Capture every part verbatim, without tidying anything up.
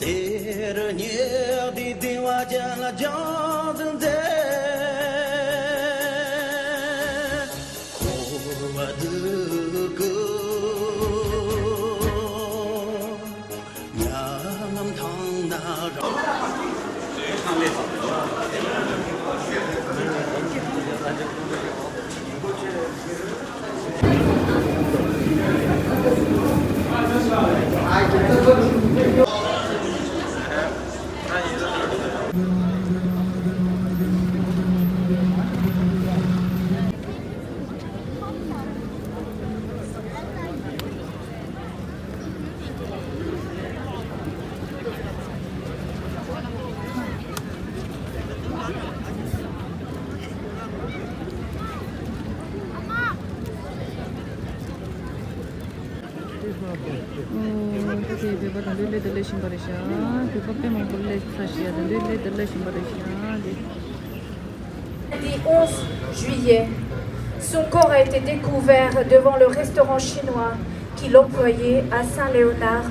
གསེར་སྙེག་དེ་བདེ་བ་ཅན་ལ་སྦྱངས་ཟིན་མཛད། འཁོར་བ་སྡུག་གུ་ཉམ་ཐང་ན་རང་། ཨོ། ད་དེ་བོད་པ་དང་དུ་སླེབས་དང་སླེབས་བཞིན་པ་རེད་ཤག་བོད་པ་དཔེ་མང་པོ་སླེབས་ཚར་ཤག་དང་དུ་སླེབས་དང་སླེབས་བཞིན་པ་རེད་ཤག་འདི། Mercredi onze juillet, son corps a été découvert devant le restaurant chinois qu'il employait à Saint-Léonard,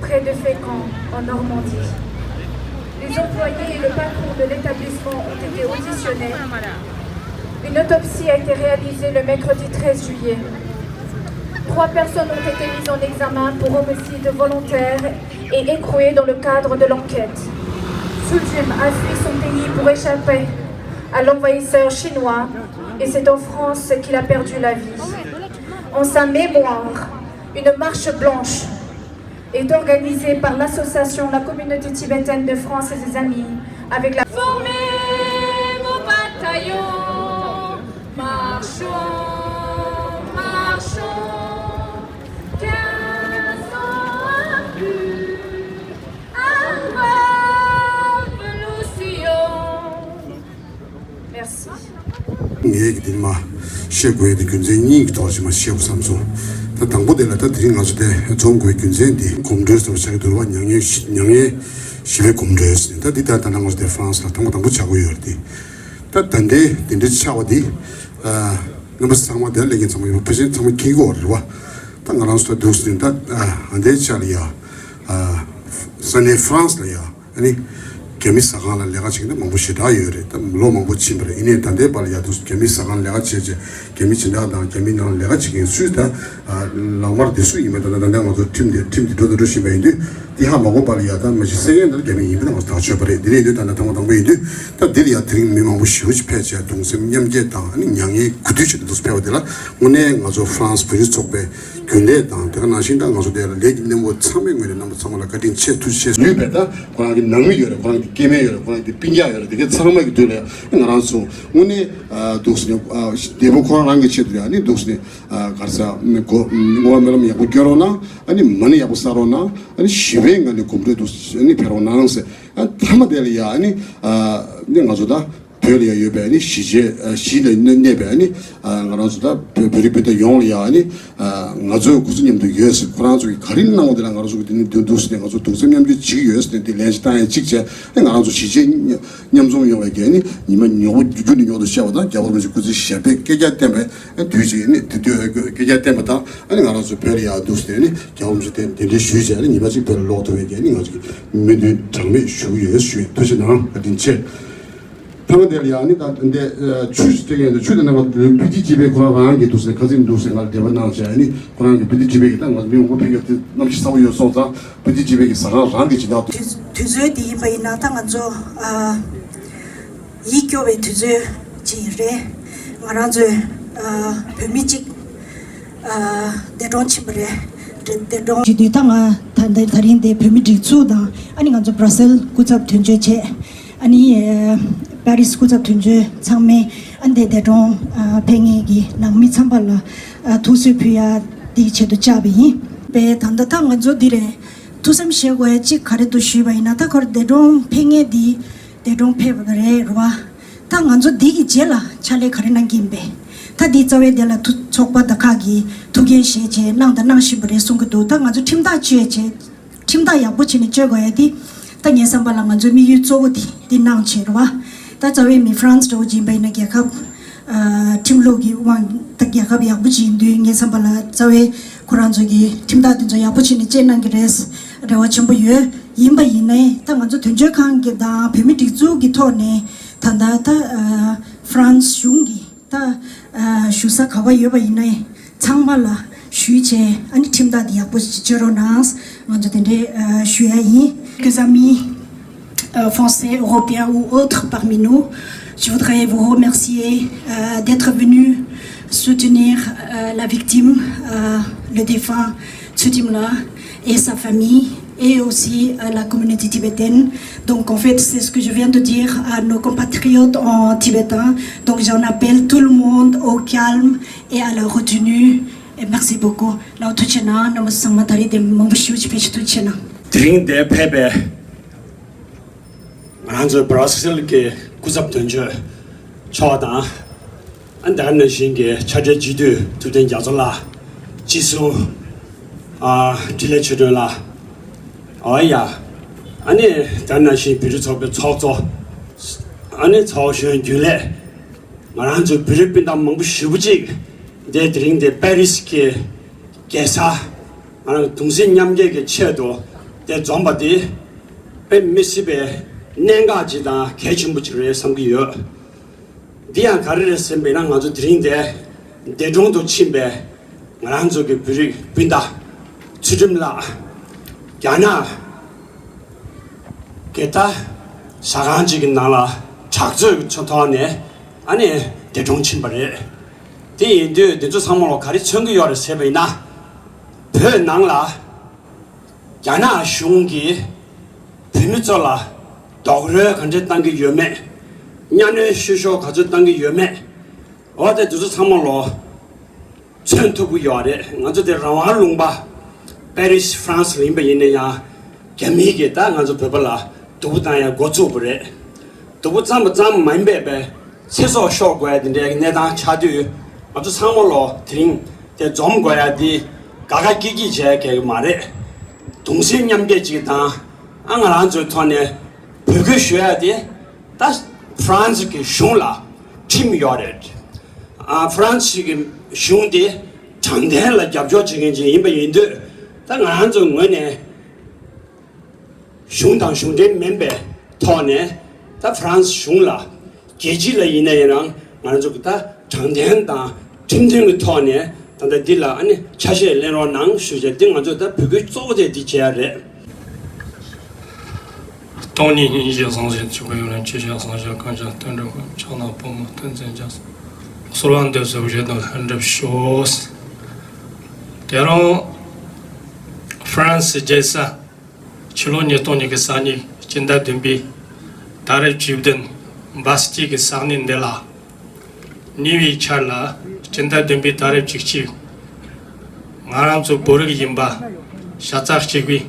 près de Fécamp, en Normandie. Les employés et le patron de l'établissement ont été auditionnés. Une autopsie a été réalisée le mercredi treize juillet. Trois personnes ont été mises en examen pour homicide volontaire et écrouées dans le cadre de l'enquête. Sujim a fui son pays pour échapper à l'envahisseur chinois et c'est en France qu'il a perdu la vie. En sa mémoire, une marche blanche est organisée par l'association La Communauté Tibétaine de France et ses amis avec la Formez vos bataillons, marchons, marchons, qu'un sang impur enveuve nos sillons. Merci. ངས་ཀྱི་འདི་མ་བཤད་དགོས་ཡ་དེ་རྒྱུ་མཚན་གཉིས་ཀྱི་ཐོག་ཞིག་མ་བཤད་དགོས་བསམ་སོང་། ད་དང་པོ་དེ་ལ་ད་དེ་རིང་ང་ཚོ་དེ་འཛོམས་དགོས་རྒྱུ་མཚན་དེ་གོམ་བགྲོད་ཟེར་བ་ཆགས་ཀྱི་འདུག་བ། མྱ་ངན་ཞི་མྱ་ངན་ཞི་བའི་གོམ་བགྲོད་ཟེར། ད་འདི་ད་ད་ལྟ་ང་ཚོ་དེ་ཧྥ་རན་སི་ལ་དང་པོ་དང་པོ་ཆགས་ཀྱི་ཡོད་རེད་དེ། ད་ད་ལྟའི་དེ་འདྲ་ཆགས་པ་དེ་རྣམ་པ་ཚང་མ་དེ་ལ་སླེབས་མཁན་ཚང་མ་ཡོད་པ་ཕལ་ཆེར་ཚང་མ་མཁྱེན་གྱི་ཡོད་རེད་བ། ད་ང་རང་ཚོ་ད་འདུག་ཟེར་ད་ཨ་འདའི་ཆ་ལ་ཡ་ས་གནས་ཧྥ་རན་སི་ལ་ཡ། ཨ་ནི། རྒྱ་མི་ཟ་ཁང་ལ་ལས་ཀ་བྱེད་མཁན་མང་པོ་ཞེ་དྲག་ཡོད་རེད། ད་ལོ་མང་པོ་ཕྱིན་པ་རེད། ཡིན་ནའི་ད་ལྟའི་བར་ལ་ཡ་འདུག་རྒྱ་མི་ཟ་ཁང་ལས་ཀ་བྱེད་བྱེད་རྒྱ་མི་སྦྱིན་བདག་དང་རྒྱ་མི་ནང་ལས་ཀ་བྱེད་མཁན་སུས་ད་ལག་དམར་དེ་སུ་ཡིན་པ་ད་ད་ད་ང་ཚོ་ཁྲིམས་དེ་ཁྲིམས་དེ་འགྲོ་དང་འགྲོ་བཞིན་པ་ཡིན་དུས་དེ་ཧ་མ་གོ་བར་ལ་ཡ་ད་མ་གཞི་གསལ་ཁན་དེ་རྒྱ་མི་ཡིན་པ་ད་ང་ཚོ་ཐག་ཆོད་པ་རེད། དེ་ནས་ཡིན་དུས་ད་ད་ཐེངས་མ་དང་པོ་ཡིན་དུས་ད་འདིར་ཡ་དེ་རིང་མི་མང་པོ་ཞེ་པོ་ཅིག་ཕེབས་བྱས་གདུང་སེམས་མཉམ་སྐྱེད་དང་ཨ་ནི་མྱ་ངན་གུས་འདུད་བྱེད་དུ་འདུག་ཕེབས་པ་དེ་ལ་དངོས་གནས་ང་ཚོ་ཧྥ་རན་སི་བོད་རིགས་ཚོགས་པའི་རྒྱུན་ལས་དང་དེ་ག་ནང་བཞིན་ད་ང་ཚོ་དེ་ལ་ལས་ཀྱི་སྣེ་མོ་ཚང་མའི་ངོས་ནས་རྣམ་པ་ཚང་མ་ལ་བཀའ་དྲིན་ཆེ་ཐུགས་རྗེ་ཆེ་ཞུས་པས། ད་ཁོ་རང་གི་ནང་མི་ཡོད་རེད། ཁོ་རང་གི་སྐྱེ་དམན་ཡོད་རེད། ཁོ་རང་གི་སྤུན་ཀྱག་ཡོད་རེད། དེ་གའི་ཚང་མ་གི་དུས་ལ་ང་རང་ཚོ་དངོས་གནས་འདུག་ཟེར་ནས་བདེ་པོ་ཁོ་རང་རང་གི་ཆེད་དུ་ཡང་ནི་འདུག་ཟེར་ནས་ག་རེ་ཟེར་བསྔོ་བ་སྨོན་ལམ་ཡག་པོ་སྐྱོན་རོགས་གནང་། ཨ་ནི་མ་ཎི་ཡག་པོ་བསགས་རོགས་གནང་། ཨ་ནི་ཞི་བའི་ངང་ནས་གོམ་བགྲོད་དུ་ཨ་ནི་ཕེབས་རོགས་གནང་ཟེར། ཨ་མཐའ་མ་དེ་ལ་ཡང་ཨ་ནི་ཨ་ནི་ང་ཚོ་ད། བོད་ལ་ཡང་ཡོད་པའི་ཨ་ནི་གཞིས་བྱེས་ཨ་གཞིས་ལ་གནས་པའི་ཨ་ནི་ཨ་ང་རང་ཚོ་ད་བོད་བོད་རིགས་སྤུན་ཟླ་ཡོངས་ལ་ཡང་ཨ་ནི་ཨ་ང་ཚོ་ཁོ་ཚོ་མཉམ་དུ་ཡོད་ཟེར། ཁོ་རང་ཚོ་གིས་ག་རེ་གནང་བ་དེ་ལ་ང་རང་ཚོ་གིས་དེ་ནི་འདུག་འདུག་ཟེར་ནས་ང་ཚོ་གདུང་སེམས་མཉམ་སྐྱེད་བྱེད་ཀྱི་ཡོད་ཟེར་ནས་དེ་ལན་ཞིག་བཏང་ཡ་གཅིག་བྱས། ཨ་ང་རང་ཚོ་གཞིས་བྱེས་མཉམ་འཛོམས་ཡོང་བའི་གི་ཨ་ནི་ཉི་མ་ཉོག་པོ་རྒྱུན་དུ་ཉོག་ཏུ་བཤད་པ་དང་རྒྱལ་བ་རིན་པོ་ཆེ་སྐུ་ཚེ་ཞབས་པད་བསྐལ་བརྒྱར་བརྟན་པའི་ཨ་དུས་ཅིག་ཨ་ནི་དེ་དུས་བསྐལ་བརྒྱར་བརྟན་པ་དང་ཨ་ནི་ང་རང་ཚོ་བོད་ལ་ཡང་འདུག་ཟེར་ནས་ཨ་ནི་རྒྱལ་བ་རིན་པོ་ཆེ་དེ་གདན་འདྲེན་ཞུས་བྱས་ཨ་ནི་ཉི་མ་གཅིག་བོད་ལ་ལོག་ཐུབ་པའི་གི་ཨ་ནི་ང་ཚོ་གི་སྨོན་འདུན་གྲངས་མེད་ཞུ་གི་ཡོད་ཞུ་ཡོད། ཐུགས་རྗེ་གནང་། བཀའ་དྲིན་ཆེ། ཐ་མ་དེ་ལ་ཡང་ནི་ད་འདི་ཆུ་སྤྲད་ཡོད་འདུག་ཆུ་དེ་ནང་ལ་བི་ཏི་ཇི་པའི་ཁོ་རང་རང་གི་འདུག་ཟེར་ཁ་སང་འདུག་ཟེར་ང་ལ་འབྲེལ་བ་གནང་བྱས་ཨ་ནི་ཁོ་རང་གི་བི་ཏི་ཇི་པའི་གི་ད་ང་ཚོ་མི་མང་པོ་ཕེབས་ཡོད་དེ་གནམ་གཤིས་ཚ་བོ་ཡོད་སོང་ཙང་བི་ཏི་ཇི་པའི་གི་ཟ་ཁང་རང་གི་སྦྱིན་བདག་དུ། དུས་དུས་ཚོད་འདི་ཡིན་པ་ཡིན་ན་ད་ང་ཚོ་ཨ་ཡིད་སྐྱོ་བའི་དུས་ཚོད་ཅིག་རེད། ང་རང་ཚོའི་ཨ་བོད་མི་གཅིག་ཨ་འདས་གྲོངས་ཕྱིན་པ་རེད། འདས་གྲོངས་ཕྱིན་དུས་ད་ང་ད་ད་ད་རིང་འདི་བོད་མི་སྒྲིག་འཛུགས་དང་ཨ་ནི་ང་ཚོ་Brussels་སྐུ་ཚབ་དོན་གཅོད་བྱས། ཨ་ནི་ཨ་Paris་སྐུ་ཚབ་དོན་གཅོད་ཚང་མས་ཨ་འདས་འདས་གྲོངས་ཨ་ཕེབས་མཁན་གྱི་ནང་མི་ཚང་མ་ལ་ཨ་ཐུགས་གསོ་ཕུལ་ཡ་འདིའི་ཆེད་དུ་བཅར་བ་ཡིན། པས་ད་ལྟ་ད་ང་ཚོ་འདི་རེད། ཐུགས་བསམ་བཞེས་དགོས་ཡ་གཅིག་ག་རེ་འདུག་ཞུས་པ་ཡིན་ན་ད་ཁོ་རང་འདས་གྲོངས་ཕེབས་མཁན་འདི་འདས་གྲོངས་ཕེབས་པ་རེད་རེད་བ། ད་ང་ཚོ་འདི་གི་རྗེས་ལ་ཕྱག་ལས་ག་རེ་གནང་གི་ཡིན་པས། ད་འདི་རྩ་བའི་དེ་ལ་ཐུ་ཚོགས་པ་དང་ཁག་གིས་ཐུགས་འགན་བཞེས་བྱས་གནང་དང་གནང་བཞིན་པ་རེད་གསུང་གི་འདུག་ད་ང་ཚོ་ཁྲིམས་ཐག་གཅོད་བྱས། ཁྲིམས་ཐག་ཡག་པོ་བྱས་ནས་གཅོད་དགོས་ཡ་དེ། ད་ངའི་བསམ་པ་ལ་ང་ཚོའི་དམིགས་ཡུལ་གཙོ་བོ་དེ་འདི་གནང་བྱས་རེད་བ། ད་རྩ་བའི་མི་ཧྥ་རན་སི་འདྲ་བོ་ཅིག་ཡིན་པ་ཡིན་ན་རྒྱལ་ཁབ། ཨ་ཁྲིམས་ལུགས་ཀྱི་དབང་ད་རྒྱལ་ཁབ་ཡག་པོ་ཅིག་ཡིན་དུས་ངའི་བསམ་པ་ལ་རྩ་བའི་ ཁོ་རང་ཚོ་གི་ཁྲིམས་ཐག་དེ་ཚོ་ཡག་པོ་བྱས་ནས་བཅད་གནང་གི་རེད། རེ་བ་ཆེན་པོ་ཡོད། ཡིན་པ་ཡིན་ནའི་ད་ང་ཚོ་དོན་གཅོད་ཁང་གི་དང་བོད་མི་སྒྲིག་འཛུགས་ཀྱི་ཐོག་ནས་ད་ལྟ་ད་ཨ་ཧྥ་རན་སི་གཞུང་གི་ད་ཨ་བཞུགས་ས་ག་པར་ཡོད་པ་ཡིན་ནའི་ཚང་མ་ལ་ཞུས་བྱས། ཨ་ནི་ཁྲིམས་ཐག་དེ་ཡག་པོ་ཞིག་གཅོད་རོགས་གནང་། ང་ཚོ་དེ་འདྲའི་ཨ་ཞུ་ཡ་ཡིན། Quelques amis euh, français, européens ou autres parmi nous. Je voudrais vous remercier euh, d'être venus soutenir euh, la victime, euh, le défunt Tsutimla et sa famille et aussi euh, la communauté tibétaine. Donc en fait, c'est ce que je viens de dire à nos compatriotes en tibétain. Donc j'en appelle tout le monde au calme et à la retenue. Et merci beaucoup. དེ་རིང་འདིར་ཕེབས་པའི་ང་རང་ཚོའི་སྦྲ་སེལ་གྱི་སྐུ་ཚབ་དོན་གཅོད་མཆོག་དང་། ཨ་ནི་ད་ག་ནང་བཞིན་གྱི་ཕྱག་སྦྲེལ་སྤྱི་འཐུས་ཐུབ་བསྟན་རྒྱ་མཚོ་ལགས། སྤྱི་ཟུར་ཨ་འཕྲིན་ལས་ཆོས་སྒྲོན་ལགས། ཨོ་ཡ། ཨ་ནི་ད་ག་ནང་བཞིན་བོད་རིགས་ཚོགས་པའི་ཚོགས་གཙོ། ཨ་ནི་ཚོགས་གཞོན་རྒྱུན་ལས། ང་རང་ཚོའི་བོད་རིགས་སྤུན་ཟླ་མང་པོ་ཞེ་པོ་ཅིག་འདིར་དེ་རིང་འདིར་པེ་རིས་ཀྱི་རྒྱལ་ས། ང་རང་གདུང་སེམས་མཉམ་སྐྱེད་ཀྱི་ཆེད་དུ་འདིར་འཛོམས་པ་འདི་དཔེ་མི་སྲིད་པའི་གནད་འགག་ཅིག་དང་གལ་ཆེན་པོ་ཅིག་རེད་བསམ་གྱི་ཡོད། འདི་ཡང་ག་རེ་རེད་ཟེར་བ་ཡིན་ན། ང་ཚོ་དེ་རིང་འདིར་འདས་གྲོངས་སུ་ཕྱིན་པའི་ང་རང་ཚོ་གི་བོད་རིགས་སྤུན་ཟླ་ཚུལ་ཁྲིམས་ལགས་རྒྱ་ནག་གི་ད་ཟ་ཁང་ཅིག་གི་ནང་ལ་དྲག་རྩལ་གྱི་ཐོག་ནས་ཨ་ནི་འདས་གྲོངས་ཕྱིན་པ་རེད། དེ་ཡིན་དུས་འདི་ཚོ་ཚང་མ་ལ་ག་རེ་མཚོན་གྱི་ཡོད་རེད་ཟེར་བ་ཡིན་ན། བོད་ནང་ལ་རྒྱ་ནག་གཞུང་གིས་བོད་མི་ཚོ་ལ་རྡོག་རོལ་ག་འདྲས་བཏང་གི་ཡོད་མེད། གཉའ་གནོན་བཤུ་གཞོག་ག་ཚོད་བཏང་གི་ཡོད་མེད། འོ་དེ་དེ་ཚོ་ཚང་མ་ལོ་མཚོན་ཐུབ་ཀྱི་ཡོད་རེད། ང་ཚོ་དེ་རང་དབང་ལུང་པ་པེ་རིས་ཧྥ་རན་སི་ལ་ཡིན་པ་ཡིན་ན་ཡང་། རྒྱ་མི་གིས་ད་ང་ཚོ་བོད་པ་ལ་སྡུག་པོ་བཏང་ཡ་འགོ་བཙུགས་པ་རེད། སྡུག་པོ་བཏང་པ་ཙམ་མ་ཡིན་པའི་པའི་ཚེ་སྲོག་ཤོར་དགོས་ཡ་དེ་འདྲའི་གནས་སྟངས་ཆགས་དུས། ང་ཚོ་ཚང་མ་ལོ་དེ་རིང་དེ་འཛོམས་དགོས་ཡ་དེ་དགའ་དགའ་སྐྱིད་སྐྱིད་བྱས་ཡ་གང་ཡང་མ་རེད། གདུང་སེམས་མཉམ་སྐྱེད་ཅིག་དང་། ཨ་ང་རང་ཚོའི་ཐོག་ནས་འབོད་སྐུལ་ཞུ་ཡ་དེ། ད་ཧྥ་རན་སི་གི་གཞུང་ལ་ཁྲིམས་ཡོད་རེད། ཨ་ཧྥ་རན་སི་གི་གཞུང་དེ་དྲང་བདེན་ལ་རྒྱབ་སྐྱོར་བྱེད་མཁན་ཅིག་ཡིན་པ་ཡིན་དུས། ད་ང་རང་ཚོའི་ངོས་ནས་གཞུང་དང་གཞུང་འབྲེལ་མིན་པའི་ཐོག་ནས། ད་ཧྥ་རན་སི་གཞུང་ལ། རྒྱལ་སྤྱི་ལ་ཡིན་ན་ཡིན་རུང་། ང་རང་ཚོ་གི་ད་དྲང་བདེན་དང་ཁྲིམས་མཐུན་གྱི་ཐོག་ནས་ད་ལྟ་འདི་ལ་ཨ་ནི་ཆ་ཤས་ལེན་རོགས་གནང་ཞུ་བྱས། འདི་ང་ཚོ་ད་འབོད་སྐུལ་གཙོ་བོ་དེ་འདི་བྱས་ཡ་རེད། སྟོང་ཉིད་སྙིང་རྗེ་བཟང་ཞིང་ཆོས་སྐུ་ཡོངས་ལ་ཆེ་ཞིང་བཟང་ཞིང་གང་ཞིག་དོན་འགྲུབ་ཕྱག་ན་པདྨོ་སྟོན་མཛད་ཀྱང་། གསོལ་བ་འདེབས་སོ་བཞེད་དང་ལྷན་འགྲུབ་ཤོག་དེ་རིང་ཧྥ་རན་སི་རྒྱལ་ས་ཕྱི་ལོ་ཉིས་སྟོང་ཉི་ཤུ་རྩ་གཉིས་སྤྱི་ཟླ་བདུན་པའི་ཟླ་རེབ་བཅུ་བདུན་བྷ་སྟི་གི་ས་གནས་འདི་ལ། ཉེ་བའི་ཆར་ལ་སྤྱི་ཟླ་བདུན་པའི་ཟླ་རེབ་བཅུ་གཅིག་ང་རང་ཚོ་བོད་རིགས་ཡིན་པ་ཤ་ཚ་གཅིག་པའི་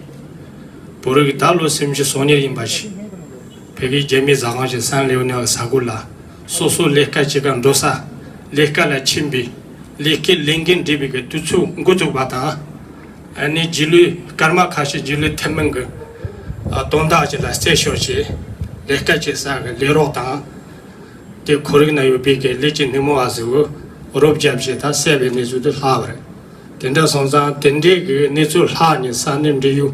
བོད་རིགས་ད་ལོ་སུམ་ཅུ་སོ་གཉིས་ཡིན་པ་ཞིག་བོད་ཀྱི་རྒྱལ་མོའི་ཟ་ཁང་ཞིག་སན་ལེའོ་ནེལ་གྱི་ས་ཁུལ་ལ་སོ་སོ་ལས་ཀ་བྱེད་གར་འགྲོ་ས། ལས་ཀ་ལ་ཕྱིན་པའི་ལས་ཀའི་ལས་འགན་སྒྲུབ་པའི་གི་དུས་ཚོད་འགོ་བཙུགས་པ་དང་། ཨ་ནི་རྗེས་ལུས་སྐར་མ་ཁ་ཤས་རྗེས་ལུས་ཐེབས་མིན་གྱི་དོན་དག་ཅིག་ལ་རྩད་ཤོར་བྱས། ལས་ཀ་བྱེད་ས་གི་ལས་རོགས་དང་། དེ་ཁོར་ཡུག་ན་ཡོད་པའི་གི་ལས་ཀྱི་སྣེ་མོ་བ་ཟིག་རོབ་བརྒྱབ་བྱས་ད་བསད་པའི་གནས་ཚུལ་དེ་ལྷག་པ་རེད། དེ་འདྲ་སོང་ཙང་དེ་འདྲའི་གི་གནས་ཚུལ་ལྷག་ནས་ས་གནས་འབྲེལ་ཡོད་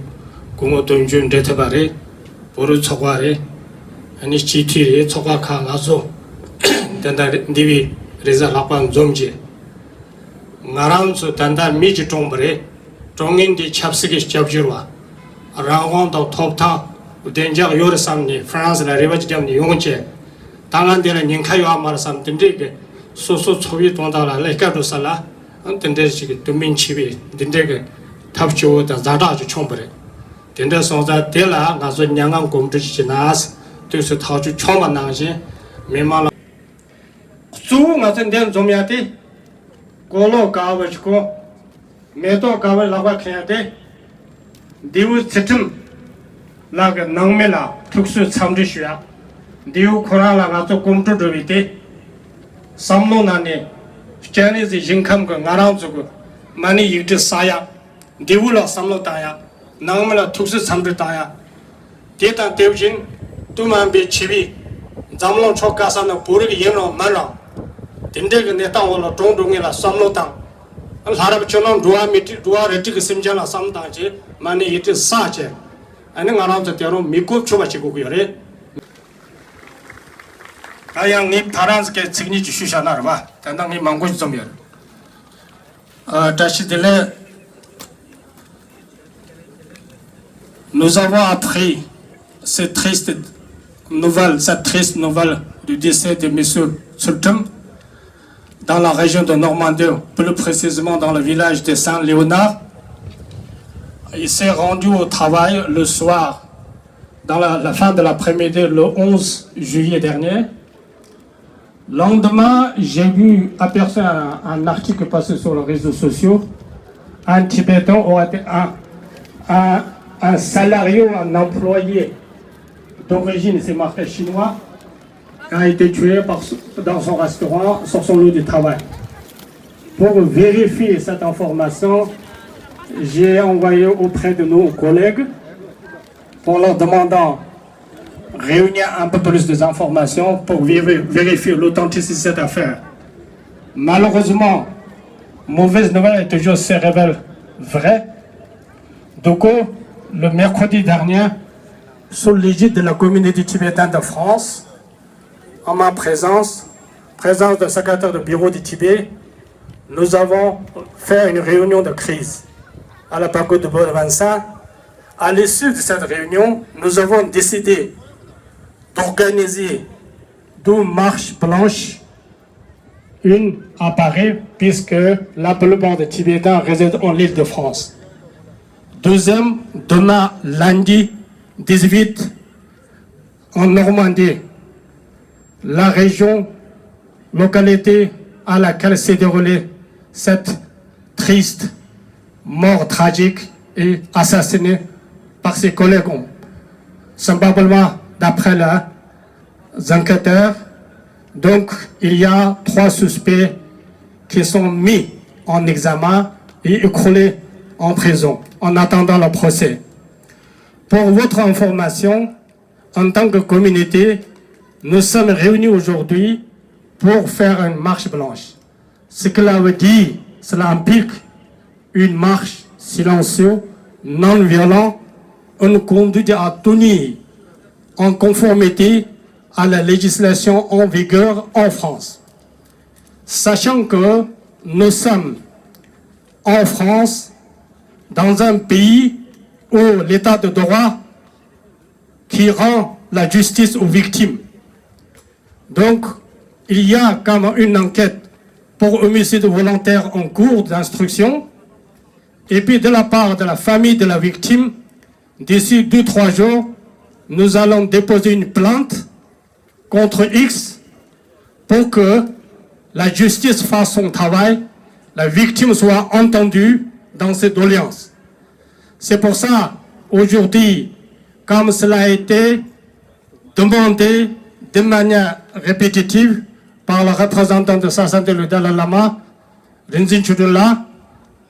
སྐུ་ངོ་དོན་གཅོད་འབྲེལ་ཐུབ་པ་རེད། བོད་རིགས་ཚོགས་པ་རེད། ཨ་ནི་སྤྱི་འཐུས་རེད། ཚོགས་པ་ཁག་ལ་སོགས་དེ་འདྲ་འདི་བའི་རེས་གཟའ་ལྷག་པ་འཛོམས་བྱས། ང་རང་ཚོ་ད་ལྟ་མི་གཅིག་གྲོངས་པ་རེད། གྲོངས་མཁན་དེ་ཆབ་སྲིད་ཀྱི་སྐྱབས་བཅོལ་བ། རང་དབང་དང་ཐོབ་ཐང་བདེ་འཇགས་ཡོད་རེད་བསམ་ནས་ཧྥ་རན་སི་ལ་རེ་བ་ཅིག་བརྒྱབ་ནས་ཡོང་བྱས། ད་ང་འདི་ལ་ཉེན་ཁ་ཡོད་མ་རེད་བསམ། དེ་འདྲའི་གི་སོ་སོ་ཚོགས་པའི་དོན་དག་ལ་ལས་ཀ་འགྲོ་ས་ལ་དེ་འདྲའི་ཞིག་གི་དུ་མིན་ཆེ་བའི་འདི་འདྲའི་གི་ཐབས་སྐྱོ་བོ་དང་ཛ་དྲག་ཅིག་བྱུང་བ་རེད། དེ་འདྲ་སོང་ཙང་དེ་ལ་ང་ཚོ་མྱ་ངམ་གོམ་བགྲོད་ཅིག་བྱས་ན། དུས་སུ་ཐག་གཅོད་བྱུང་བ་ནང་བཞིན་མི་མང་ལ། གཙོ་བོ་ང་ཚོ་འདིར་འཛོམས་ཡ་དེ། གོ་ལོ་དཀར་པོ་ཞིག་གོ། མེ་ཏོག་དཀར་པོ་ལག་པ་འཁྱེར་ཡ་དེ། འདས་པོ་ཚུལ་ཁྲིམས་ལགས་ཀྱི་ནང་མི་ལ་ཐུགས་གསོའི་འཚམས་འདྲི་ཞུ་ཡ། འདས་པོ་ཁོ་རང་ལ་ང་ཚོ་གོམ་བགྲོད་འགྲོ་བའི་དེ། བསམ་བློ་ནང་ནས་སྤྱན་རས་གཟིགས་ཞིང་ཁམས་ཀྱི་ང་རང་ཚོ་གི་མ་ཎི་ཡིག་འབྲུ་བསགས་ཡ། འདས་པོ་ལ་བསམ་བློ་བཏང་ཡ། ནང་མི་ལ་ཐུགས་གསོའི་འཚམས་འདྲི་བཏང་ཡ། དེ་དང་དེ་བཞིན་དུ་མ་འབད་བྱས་པའི་འཛམ་གླིང་ཕྱོགས་ག་ས་ན་བོད་རིགས་ཡིན་རུང་མིན་རུང་། དེ་འདྲའི་གི་གནས་སྟངས་འོག་ལ་གྲོངས་འགྲོ་མཁན་ལ་བསམ་བློ་བཏང་། ལྷ་རབ་སྤྱོད་ལམ་འགྲོ་བ་མི་རིགས་འགྲོ་བ་རིགས་དྲུག་གི་སེམས་ཅན་ལ་བསམ་བཏང་བྱས་མ་ཎི་ཡིག་དྲུག་བསགས་བྱས། ཨ་ནི་ང་རང་ཚོ་དེ་རུ་མི་གོ་ཆོད་པ་བྱེད་དགོས་ཀྱི་ཡོད་རེད། ད་ཡང་ངས་ཕ་རན་སི་སྐད་ཚིག་གཉིས་ཅིག་ཞུས་བཞག་ན་རེད་བ། ད་ལྟ་ངས་མང་པོ་ཞིག་རྩོམ་ཡོད་རེད། ཨ། བཀྲ་ཤིས་བདེ་ལེགས། Nous avons appris cette triste nouvelle, cette triste nouvelle du décès de Monsieur Tsultrum dans la région de Normandie, plus précisément dans le village de Saint-Léonard. Il s'est rendu au travail le soir, dans la, la fin de l'après-midi, le onze juillet dernier. Lendemain, j'ai vu, aperçu un, un article passé sur les réseaux sociaux. Un Tibétain aurait été un, un, un salarié ou un employé d'origine, c'est marqué chinois, a été tué par, dans son restaurant, sur son lieu de travail. Pour vérifier cette information, j'ai envoyé auprès de nos collègues pour leur demander réunir un peu plus d'informations pour vérifier l'authenticité de cette affaire. Malheureusement, mauvaise nouvelle est toujours se révèle vraie. Du coup, le mercredi dernier, sous l'égide de la communauté tibétaine de France, en ma présence, présence du secrétaire de bureau du Tibet, nous avons fait une réunion de crise à la pagode de Bonavansa. À l'issue de cette réunion, nous avons décidé d'organiser deux marches blanches, une à Paris, puisque la plupart des Tibétains résident en Île-de-France. Deuxième, demain lundi dix-huit, en Normandie, la région, localité à laquelle s'est déroulée cette triste mort tragique et assassiné par ses collègues. Vraisemblablement, d'après les enquêteurs, donc, il y a trois suspects qui sont mis en examen et écroués en prison en attendant le procès. Pour votre information, en tant que communauté, nous sommes réunis aujourd'hui pour faire une marche blanche. Ce que cela veut dire, cela implique une marche silencieuse, non violente, une conduite à tenir en conformité à la législation en vigueur en France. Sachant que nous sommes en France, dans un pays où l'état de droit qui rend la justice aux victimes. Donc, il y a quand même une enquête pour homicide volontaire en cours d'instruction. Et puis, de la part de la famille de la victime, d'ici deux, trois jours, nous allons déposer une plainte contre X pour que la justice fasse son travail, la victime soit entendue dans ses doléances. C'est pour ça, aujourd'hui, comme cela a été demandé de manière répétitive par le représentant de sa sainteté le Dalai Lama, Rinzin Chudunla,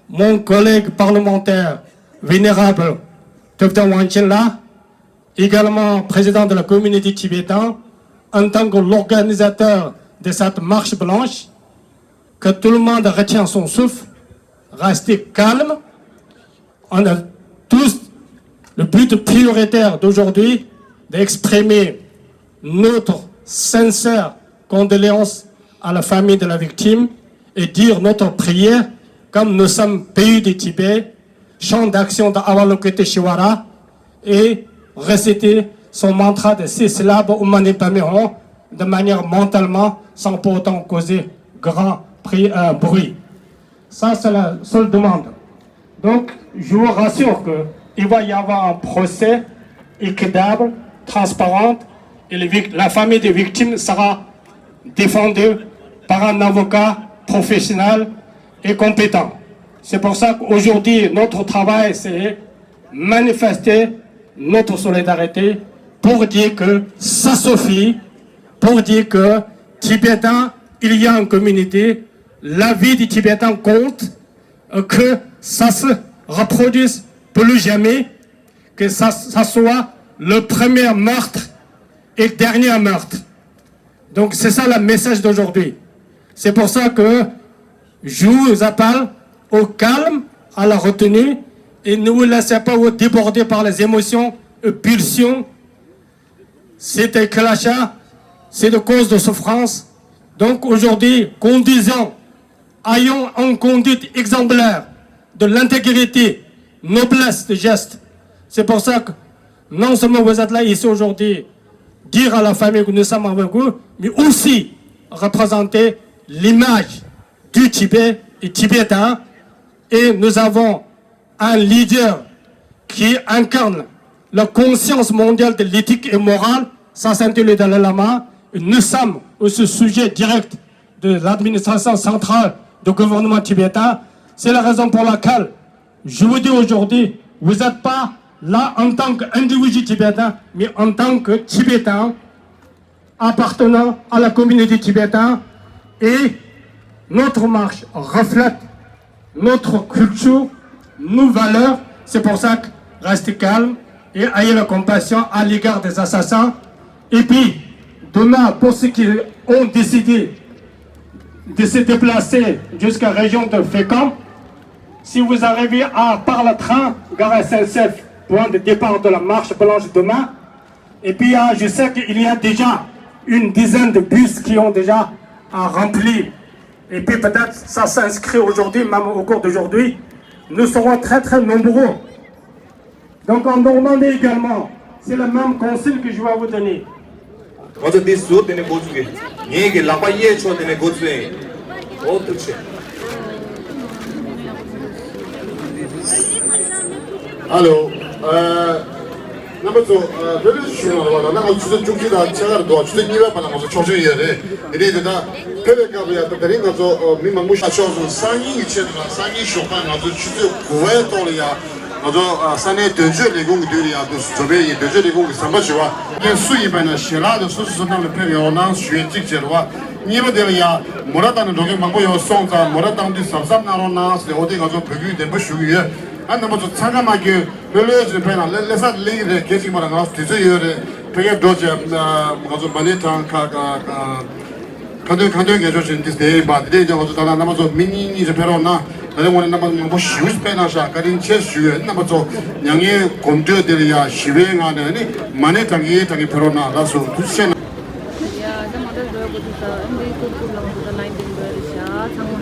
mon collègue parlementaire vénérable Topten Wangchen là, également président de la communauté tibétaine, en tant que l'organisateur de cette marche blanche, que tout le monde retient son souffle, rester calme. On a tous le but prioritaire d'aujourd'hui d'exprimer notre sincère condoléance à la famille de la victime et dire notre prière, comme nous sommes pays du Tibet, chant d'action de Avalokiteshvara et réciter son mantra de six syllabes Om Mani Padme Hum de manière mentalement sans pour autant causer grand pri- euh, bruit. Ça, c'est la seule demande. Donc, je vous rassure que il va y avoir un procès équitable, transparent, et les vic- la famille des victimes sera défendue par un avocat professionnel et compétent. C'est pour ça qu'aujourd'hui, notre travail, c'est manifester notre solidarité pour dire que ça suffit, pour dire que Tibétain, il y a une communauté, la vie du Tibétain compte, euh, que ça se reproduise plus jamais, que ça, ça soit le premier meurtre et le dernier meurtre. Donc c'est ça le message d'aujourd'hui. C'est pour ça que je vous appelle au calme, à la retenue, et ne vous laissez pas vous déborder par les émotions et pulsions. C'est des clashs, c'est des causes de souffrance. Donc aujourd'hui, conduisons, ayons une conduite exemplaire de l'intégrité, noblesse de geste. C'est pour ça que non seulement vous êtes là ici aujourd'hui, dire à la famille que nous sommes avec vous, mais aussi représenter l'image du Tibet et tibétain. Et nous avons un leader qui incarne la conscience mondiale de l'éthique et morale, ça c'est le Dalai Lama. Et nous sommes au sujet direct de l'administration centrale du gouvernement tibétain. C'est la raison pour laquelle je vous dis aujourd'hui, vous n'êtes pas là en tant qu'individu tibétain, mais en tant que Tibétain appartenant à la communauté tibétaine et notre marche reflète notre culture, nos valeurs. C'est pour ça que restez calme et ayez la compassion à l'égard des assassins. Et puis, demain, pour ceux qui ont décidé de se déplacer jusqu'à la région de Fécamp, si vous arrivez à, par le train, gare S N C F, point de départ de la marche blanche demain, et puis, ah, je sais qu'il y a déjà une dizaine de bus qui ont déjà, ah, rempli. Et puis peut-être ça s'inscrit aujourd'hui, même au cours d'aujourd'hui. Nous serons très très nombreux. Donc en Normandie également, c'est le même conseil que je vais vous donner. ང་ཚོ་འདི་ཟུར་དེ་ནས་འགོ་ཚུགས་ཀྱི། ངེད་ཀྱི་ལག་པ་གཡས་ཕྱོགས་དེ་ནས་འགོ་ཚུགས་ཡིན། ཨོ་ཐུགས་རྗེ་ཆེ། ཧ་ལོ། ཨ། རྣམ་པ་ཚོ། ཨ། ལྷོད་ལྷོད་ཞུ་ཡོང་རོགས་ལ། ད་ང་ཚོ་ཆུ་ཚོད་བཅུ་གཅིག་དང་ཕྱེད་ཀ་རེད་འདུག་ཆུ་ཚོད་གཉིས་པའི་བར་ལ་ང་ཚོ་ཆོག་མཆན་ཡོད་རེད། དེ་རིང་དེ་ད་ཕེབས་པའི་སྐབས་ལ་ཡ། ད་དེ་རིང་ང་ཚོ་མི་མང་པོ་ཞིག་ཆགས་སོང་། སང་ཉིན་གྱི་ཆེད་དུ་ལ། སང་ཉིན་ཞོགས་པ་ང་ཚོ་ཆུ་ཚོད་དགུ་པའི་ཐོག་ལ་ཡ། ང་ཚོ། ཨ། ས་གནས་དོན་གཅོད་ལས་ཁུངས་ཀྱི་མདུན་ལ་ཡ་འདུག་འགྲོ་བའི་ཡིན། དོན་གཅོད་ལས་ཁུངས་ཀྱི་ཟམ་པ་བཞི་པ། ཁྱེད་སུ་ཡིན་པ་ན་ཞལ་ལག་དེ་སོ་སོ་སོ་ནང་ལ་ཕེབས་ཡོང་གནང་ཞུ་ཡས་གཅིག་བྱས་རེད་བ། གཉིས་པ་དེ་ལ་ཡ། མོ་ར་བཏང་ནས་འགྲོ་མཁན་མང་པོ་ཡོད་སོང་ཙང་། མོ་ར་བཏང་དུས་གཟབ་གཟབ་གནང་རོགས་གནང་ཟེར། འོ་དེ་ང་ཚོ་འབོད་སྐུལ་བདེ་པོ་ཞུ་གི་ཡོད། ཨ། རྣམ་པ་ཚོ་འཚང་ཁ་མ་སྐྱོན། ལྷོད་ལྷོད་ཅིག་ཕེབས་ན་ལེ་ལེ་ས་ལེ་གི་རེད། སྐད་ཅིག་མ་ལ་ང་ཚོ་དུས་ཚོད་ཡོད་རེད། ཕ་གིར་འགྲོ་བྱས། ང་ཚོ་མ་ཎི་བགྲང་ཁ་ཁ་ཁ་ཁ་འདོན་ཁ་འདོན་རྒྱལ་མཆོག་བཞིན་འདི་བསྡད་ཡིན་པ། དེ་འདྲ་ཡིན་ཙང་ང་ཚོ་ད་ལྟ་རྣམ་པ་ཚོ་མི་གཉིས་གཉིས་ཀྱིས་ཕེབས་རོགས་གནང་། ད་ལྟ་དངོས་གནས་རྣམ་པ་མང་པོ་ཞེ་པོ་ཕེབས་གནང་ཤག་བཀའ་དྲིན་ཆེ་ཞུ་ཡོད། རྣམ་པ་ཚོ་མྱ་ངན་གོམ་བགྲོད་འདི་ལ་ཡ་ཞི་བའི་ངང་ནས་ནི་མ་ཎི་བགྲང་གིན་བགྲང་གིན་ཕེབས་རོགས་གནང་། ལགས་སོ། ཐུགས་རྗེ་ཆེ་གནང་། Yeah, the mother brother, but the, and they could put along to the line, they were, yeah, someone.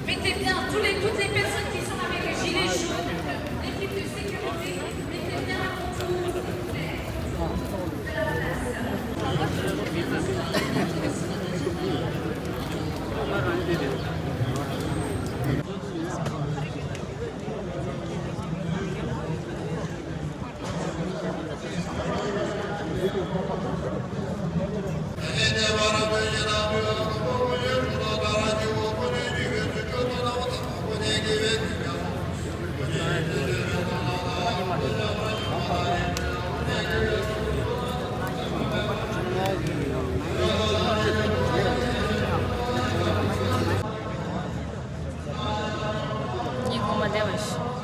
Mettez bien tous les, toutes les personnes qui sont avec les gilets jaunes, l'équipe de sécurité, mettez bien autour, s'il vous plaît. བདེ་བར་ཤོག